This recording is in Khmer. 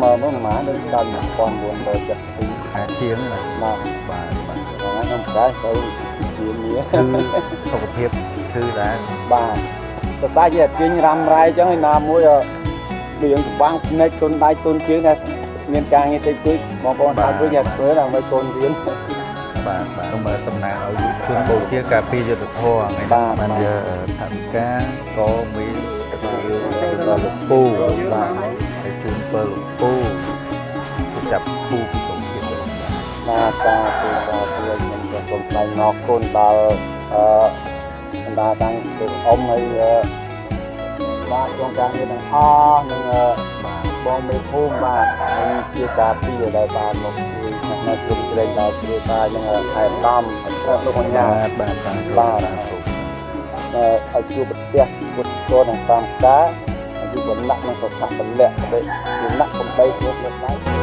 មកប្រហែលដល់1972 ខែជាងណា បាទ បាទបាទ ខ្ញុំប្រែទៅជានេះ ឈឺសុខភាពឈឺដែរ បាទសរសៃជាជិញរ៉ាំរ៉ៃអញ្ចឹងឯណាមួយដូចយើងស្បាំងភ្នែកទុនដៃទុនជើងថាមានការងារតិចតួចបងប្អូនថាវិញធ្វើដើម្បីកូនរៀន បាទបាទសូមតំណាងឲ្យយុវជនបូជាការពារយុទ្ធធម៌ថ្ងៃនេះបានយកថវិកាក៏មានទៅដល់លោកពូបាទហើយជូនពរលោកពូចាប់ធូបពីសុខភាពបាទ បាទតាទូតាជួយខ្ញុំក៏សូមថ្លែងអរគុណដល់អឺបណ្ដាតាំងលោកអ៊ំហើយបាទក្នុងការងារទាំងអស់និង បាទ បងមេភូមិបាទនិងជាការពារដែលបានមកជួយថ្នាក់ជ្រុំជ្រែងដល់គ្រួសារនិងថែតំលោកអញ្ញា បាទបាទ បាទឲ្យជួបប្រទះពុទ្ធធម៌ទាំងតាមការអាយុវណ្ណៈនិងសុខៈពលៈបិវណ្ណៈកំបីគ្រប់លើដៃ។